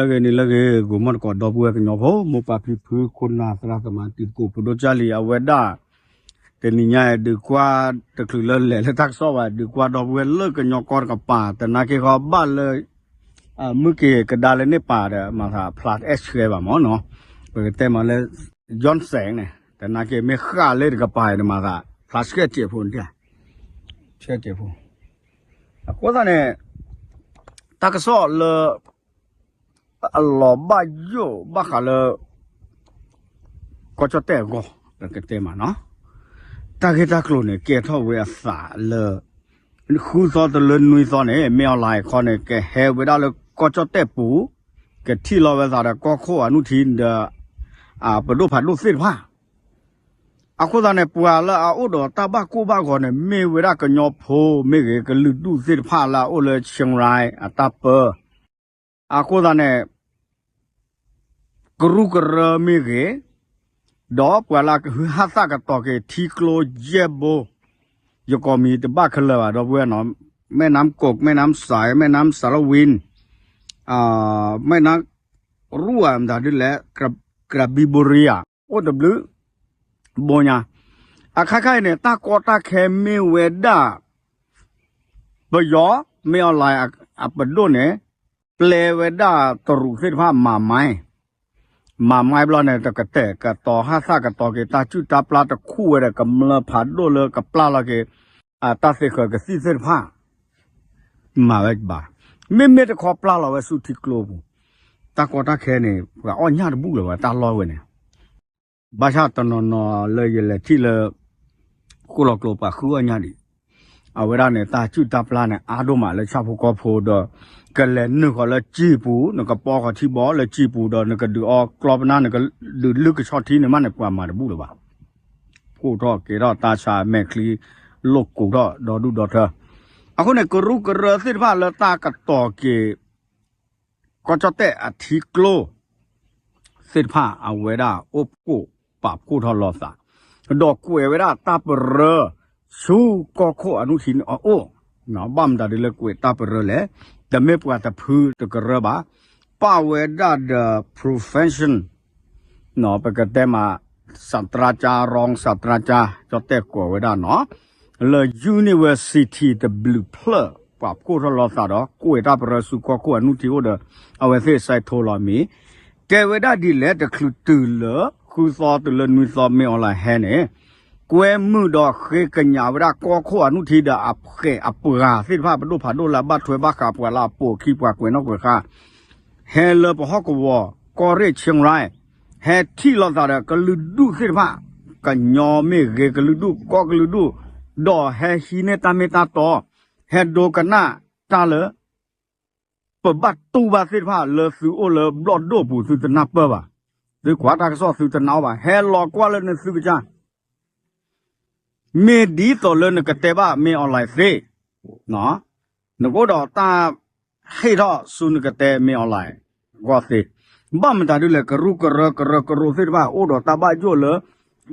လၢဂ့ၤန့ၣ်လၢဂ့ၤ ဂိၤမီၣ်တကိး ဒီပုၢ်ဝဲၢ်ကညီဖိ မိၢ်ပၢ်ဖံဖု ခိၣ်နၢ်သရၣ်သမါ တံၤသကိး ဖိဒိၣ်ကၢ်လံၤ အဝဲဒၣ် တနံၤညါအံၤ ဒုးကွၢ်တချုးလၢလဲၤလၢတၢ်ကစီၣ်ဘၣ် ဒုးကွၢ်ဒီပုၢ်ဝဲၢ်လၢကညီကီၢ်တကပၤ သနာ်က့ဃီဘၣ်လၢ မုၢ်က့ၤကဒါလၢန့ၣ်ပာ်ဒီး မၤသးဖျါတအဲၣ်ဆှဲဘၣ်မၢ်နီၤ, ပကတဲမးလၢ Johnson န့ၣ် သနာ်က့မ့ၢ်ဃၣ်လၢတကပၤအံၤ မၤသးဖျါဆှဲကဲးဖိ ဆှဲကဲးဖိ အဃိသတးန့ၣ် တၢ်ကစီၣ်လၢ အလီၤဘၣ်ယိၣ်ဘၣ်ဃးလၢ ကီၢ်ကၠီၣ်တဲၣ်အဂီၢ် ပကတဲမးနီၤ, တၢ်ဂ့ၢ်တၢ်ကျိၤန့ၣ် ကဲထီၣ်ဝဲအသးလၢ ဃုသီတုၤလၢနွံသီန့ၣ် မ့ၢ်အီၤလၢခီန့ၣ် ကဟဲဝဲဒၣ်လၢကီၢ်ကၠီၣ်တဲၣ်ပူၤ ကထံၣ်လီၤဝဲသးဒီးကီၢ်ခိၣ်အနုထံဒီး ပဒိၣ်ဖးဒိၣ်သ့ၣ်တဖၣ် အဃိသတးန့ၣ် ပှၤလၢအအိၣ်ဒီးတၢ်ဘၣ်ကိၢ်ဘၣ်ဂီၤန့ၣ် မ့ၢ်ဝဲဒၣ်ကညီဖိမ့ၢ်ဂ့ၤ ကလုာ်ဒူၣ်သ့ၣ်တဖၣ်လၢအအိၣ်လၢ Chiang Rai အတၢ်ပၢ အဃိသတးန့ၣ် ကရူၢ်ကရၢမ့ၢ်ဂ့ၤ, ဒီးပှၤလၢကဟုဟးသၣ်ကတီၤက့ၤထံကျိယဲၢ်ဘိ, ယကိးမံၤတဘၣ်ခဲလၢာ်ဘၣ် ဒီပုၢ်ဝဲၢ်နီၤ, မဲၢ်နါကိး, မဲၢ်နါစဲး, မဲၢ်နါစဲးလဝံၣ်, မဲၢ်နါရူၣ်ဧါ မတၤဒ်လဲၣ်, ကရၤဘံဘူရံယါ, အိၣ်တဘျုး ဘိညါ, အခါခါအံၤန့ၣ် တၢ်ကီတၢ်ခဲမ့ၢ်ဝဲဒၣ် ပယီၤ မ့ၢ်အီၤလၢ အပဒိၣ်န့ၣ် ပျဲဝဲဒၣ်တရူးသ့ၣ်တဖၣ်မၤမါ, မၤမါဘျီန့ၣ် တကတဲာ်ကတီၤဟးသၣ်ကတီၤက့ၤ တၢ်စုၣ်တၢ်ပျၢ်တခူၣ်ဝဲဒီး ကမျၢၢ်ဖးဒိၣ်လၢကပျၢ်လီၤက့ၤ တၢ်သ့ၣ်ဃၢၤကသံၣ်သ့ၣ်တဖၣ် မၤဝဲဘၣ်, မ့မ့ၢ်တခီပျၢ်လီၤဝဲဆူထံကျိပူၤ, တၢ်ကီတၢ်ခဲန့ၣ် ပှၤအီၣ်ညၣ်တဘူၣ်လၢၤဘၣ် တၢ်လီၢ်ဝဲန့ၣ် ဘၣ်ဆၣ်တနီၤနီၤလၢယလဲၤထံၣ်လၢ ဃိၣ်လီၤကျိပှၤဃုအီၣ်ညၣ်ဒံး, အဝဲဒၣ်န့ၣ် တၢ်စုၣ်တၢ်ပျၢ်န့ၣ် အါဒိၣ်မးလၢဆၣ်ဖိကီၢ်ဖိဒီး ကလဲၤနုာ်ဃီၤလၢစံာ်ပူၤ နကပီဃီၤထံဘီလၢစံာ်ပူၤဒီး နကဒုးအီကျီပနၢ် နကဒုးလုၢ်ကဆီထံန့ၣ်မးန့ၣ် ပှၤမၤတဘူၣ်လၢၤဘၣ်, ဖှိၣ်ထီၣ်ကဲထီၣ်တၢ်ဆါမဲာ်ချံ လိာ်ကိးထီၣ်ဒီဒူၣ်ဒီထၢ, အဃိန့ၣ် ကရူၢ်ကရၢသ့ၣ်တဖၣ်လၢတၢ်ကတီၤက့ၤ ကီၢ်ကၠီၣ်တဲၣ်အထံကျိ သ့ၣ်တဖၣ် အဝဲဒၣ်အိၣ်ဖှိၣ်ပာ်ဖှိၣ်ထီၣ်လိာ်သး, ဒီးကွဲးဝဲဒၣ်တၢ်ပရၢ ဆူကီၢ်ခိၣ်အနုထံန့ၣ်အအိၣ်, ဘၣ်မတၤဒ်လၢကွဲးတၢ်ပရၢလဲၣ်, တမ့ၢ်ပှၤတဖုတကရၢဘၣ်, ပာ်ဝဲဒၣ်ဒီး professor ပကတဲမး ศาสตราจารย์ รองศาสตราจารย์ ကၠီၣ်တဲၣ်ကိးဝဲဒၣ်နီၤ လၢ university တဘျုးဖျၢၣ် ပာ်ဖှိၣ်ထီၣ်လိာ်သးဒီး ကွဲးတၢ်ပရၢဆူကီၢ်ခိၣ်အနုထံအိၣ်ဒီး အဝဲသ့ၣ်စဲးထိလီၤမံၤ, တဲဝဲဒၣ်ဒ်လဲၣ် တချုးတုၤလၢ ဃုသီတုၤလၢနွံသီမ့ၢ်အီၤလၢဟဲန့ၣ် ကွဲမုာ်ဒီးဃ့ကညးဝဲဒၣ်ကီၢ်ခိၣ်အနုထံဒီးအဖှဲးအပှၤသ့ၣ်တဖၣ် ပဒိၣ်ဖးဒိၣ်လၢအဘၣ်ထွဲဘၣ်ဃးပှၤလၢအပိာ်အခံပှၤကွဲးနီၣ်ကွဲးဃါ ဟဲလၢပဟီၣ်ကဝီၤ ကီၢ်ရ့ၣ် Chiang Rai ဟဲထံၣ်လိာ်သးဒီးကလုာ်ဒူၣ်သ့ၣ်တဖၣ်, ကညီမ့ၢ်ဂ့ၤ ကလုာ်ဒူၣ် ကီၢ်ကလုာ်ဒူၣ်, ဒီးဟဲဟံးန့ၢ်တၢ်မ့ၢ်တၢ်တီ, ဟဲဒိကနၣ်တၢ်လၢ ပဘၣ်တူၢ်ဘၣ်သ့ၣ်တဖၣ်လၢသုအိၣ်လၢဘျီၣ်ဒိၣ်ပူၤ သုတနၢ်ပၢၢ်ဘၣ်, သုကွၢ်တၢ်ကစီၣ်သုတနာ်အီၤဘၣ်, ဟဲလီၤကွၢ်လၢနသုကစၢ် မ့ၢ်ဒ်သိးလၢနကတဲဘၣ်မ့ၢ်အီၤလၢသ့, နကအိၣ်ဒီးတၢ်ဟ့ၣ်ထီၣ်ဆူနကတဲမ့ၢ်အီၤလၢဂီၢ်သ့, ဘၣ်မတၤဒ်လဲၣ် ကရူၢ်ကရၢ ကရၢကရိသ့ၣ်တဖၣ် အိၣ်ဒီးတၢ်ဘၣ်ယိၣ်လၢ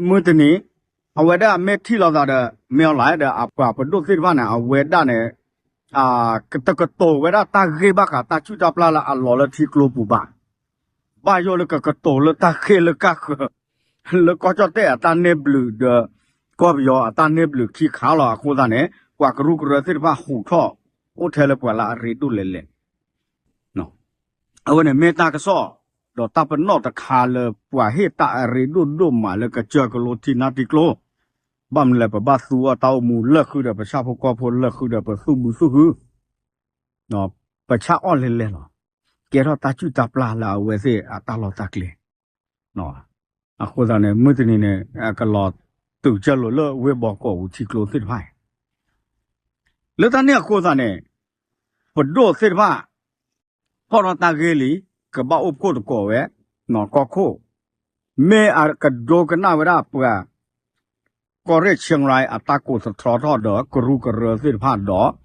မုၢ်တနံၤ အဝဲဒၣ်မ့ၢ်ထံၣ်လိာ်သးဒီးမ့ၢ်အီၤလၢဒီး အပှၤပဒိၣ်သ့ၣ်တဖၣ်န့ၣ် အဝဲဒၣ်န့ၣ် တကတိၤဝဲဒၣ်တၢ်ဂ့ၢ်ဘၣ်ဃးတၢ်စုၣ်တၢ်ပျၢ်လၢအလီၤလၢထံကျိပူၤဘၣ်. ဘၣ်ယိၣ်လၢကကတိၤလၢတၢ်ဃ့ၢ်လၢကဃၢၤ လၢကီၢ်ကၠီၣ်တဲၣ်အတၢ်န့ၢ်ဘျုးဒီး ကီၢ်ပယီၤအတၢ်န့ၢ်ဘျုးခံခါလီၤ. အဃိသတးန့ၣ် ပှၤကရူၢ်ကရၢသ့ၣ်တဖၣ်ဟူးထီၣ် အိၣ်ထဲလၢပှၤလၢအရ့ဒိၣ်လဲၣ်လဲၣ် အဝဲန့ၣ်မ့ၢ်တၢ်ကစီၣ် ဒီးတၢ်ပနီၣ်တခါလၢပှၤဟ့ၣ်တၢ်အရ့ဒိၣ်ဒိၣ်မးလၢကစၢၢ်ကလိထံနၢ်ထံကျိ ဘၣ်မနုၤလဲၣ် ပဘၣ်သူအီၤတၢ်အိၣ်မူလၢာ်ဃုာ်ဒီး ပဆၣ်ဖိကီၢ်ဖိလၢာ်ဃုာ်ဒီး ပသူၣ်ဘုသူၣ်ဟု ပဆၣ်အီၣ်လဲၢ်လဲၢ်လီၤ. ကဲထီၣ်တၢ်စုၣ်တၢ်ပျၢ်လၢအဝဲသ့ၣ်အတၢ်လီၢ်တၢ်ကျဲ အဃိသတးန့ၣ် မုၢ်တနံၤန့ၣ် ကလီၤတုၤကၢလိာ်လၢဝ့ၢ်ဘီကီၢ်ပူၤထံကျိသ့ၣ်တဖၣ်အံၤ လၢတၢ်န့ၣ်အဃိသတးန့ၣ် ပဒိၣ်သ့ၣ်တဖၣ် ထီၣ်ထီၣ်တၢ်ဂ့ၢ်လံ ကဘၣ်အိၣ်ဖှိၣ်သကိးဝဲ ကီၢ်ခိၣ် မ့ၢ်အကဒိကနၣ်ဝဲဒၣ်ပှၤ ကီၢ်ရ့ၣ် Chiang Rai အတၢ်ကိးသတြီထီၣ်ဒီးကရူၢ်ကရၢသ့ၣ်တဖၣ်ဒီး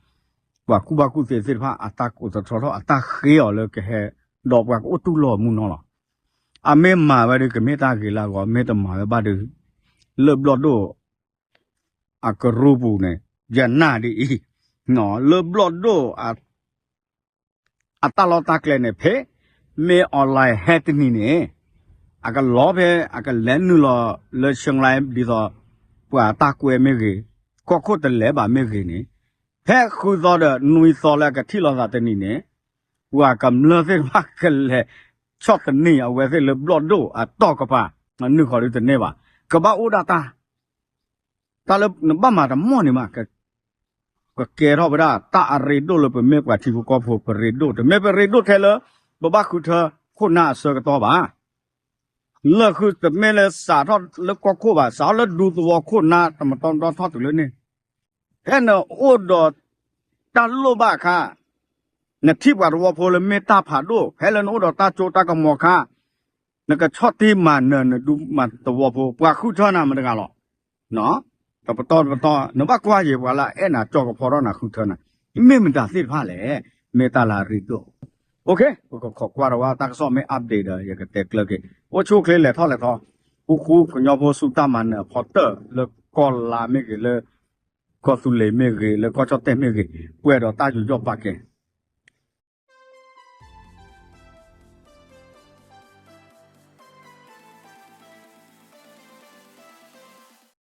ပှၤကူၣ်ဘၣ်ကူၣ်သ့သ့ၣ်တဖၣ် အတၢ်ကိးသတြီထီၣ် အတၢ်ဃ့အီၤလၢကဟဲ ဒီးပှၤကအိၣ်တူၢ်လိာ်မူနီၤလီၤ. အမ့ၢ်မၤဝဲဒီး ကမ့ၢ်တၢ်ဂ့ၤလၢအဂီၢ် မ့ၢ်တမၤဝဲဘၣ်ဒီး လၢဘျီၣ်ဒိၣ် အကရူၢ်ပူၤန့ၣ် ယနၢ်ဒ်အံၤ လၢဘျီၣ်ဒိၣ် အတၢ်လီၢ်တၢ်ကျဲန့ၣ် ဖဲ မ့ၢ် online ဟဲတနံၤန့ၣ် အကလီၤဖဲအကလဲၤနုာ်လီၤလၢ ရှၢၣ်လါ ဒ်သိး ပှၤတၢ်ကွဲမ့ၢ်ဂ့ၤ, ကီၢ်ခိၣ်တလဲၤဘၣ်မ့ၢ်ဂ့ၤန့ၣ်, ဖဲဃုသီဒီးနွံသီလၢအကထံၣ်လိာ်သးတနံၤန့ၣ်, ပှၤကမျၢၢ်သ့ၣ်တဖၣ်ကလဲၤဆီၣ်သနံးအဝဲသ့ၣ်လၢဘျီၣ်ဒိၣ်အတီၢ်ကပၤ, နုာ်ဃီၤဒုတန့ၢ်ဘၣ်. ကဘၣ်အိၣ်ဒၣ်တၢ် တၢ်လၢနဘၣ်မၤတမီၢ်န့ၣ်မး, ကကဲထီၣ်ဝဲဒၣ်တၢ်အရ့ဒိၣ်လၢပမ့ၢ်ပှၤထံဖိကီၢ်ဖိပရ့ဒိၣ်, တမ့ၢ်ပရ့ဒိၣ်ထဲလၢ ပဘၣ်ဃုထၢခိၣ်နၢ်အဆၢကတီၢ်ဘၣ်. လၢာ်ဃုတမ့ၢ်လၢစးထီၣ်လၢကီၢ်ခိၣ်ဘၣ်, စးထီၣ်လၢဒူသဝီခိၣ်နၢ်တမတီမတီထီၣ်တုၤလၢန့ၣ်, ဖဲနအိၣ်ဒီးတၢ်လိၣ်ဘၣ်အခါ, နထံၣ်ပှၤသဝီဖိလၢမ့ၢ်တၢ်ဖးဒိၣ်, ဖဲလၢနအိၣ်ဒီးတၢ်စိတၢ်ကမီၤအခါ, နကဆီၣ်တံၢ်မၤနၢၤနဒူမၤသဝီဖိ, ပှၤဃုထၢနၤမတၤတဂၤလီၤ. တပတီၢ်တပတီၢ် နဘၣ်ကွၢ်ယဲၤပှၤလၢအအဲၣ်နၤကၠီကဖီထီၣ်နၤဃုထၢနၤ, မ့ၢ်မတၤသ့ၣ်တဖၣ်လဲၣ်, မ့ၢ်တၢ်လၢအရ့ဒိၣ်. ပကခိးကွၢ်ဒီးဝဲတၢ်ကစီၣ်မ့ၢ် update ဒီး ယကတဲကျၢၤက့ၤ, အိၣ်ဆူၣ်အိၣ်ချ့လဲၤထီၣ်လဲၤထီ, ဃူဃူကညီဖိဆူတၢ်မၤနၢၤအဖီတၢၢ်လၢကီၢ်လါမ့ၢ်ဂ့ၤ, လၢကီၢ်သူလ့ၤမ့ၢ်ဂ့ၤ, လၢကီၢ်ကၠီၣ်တဲၣ်မ့ၢ်ဂ့ၤ, ပှဲၤဒီးတၢ်ယူးယီၣ်ပာ်ကဲ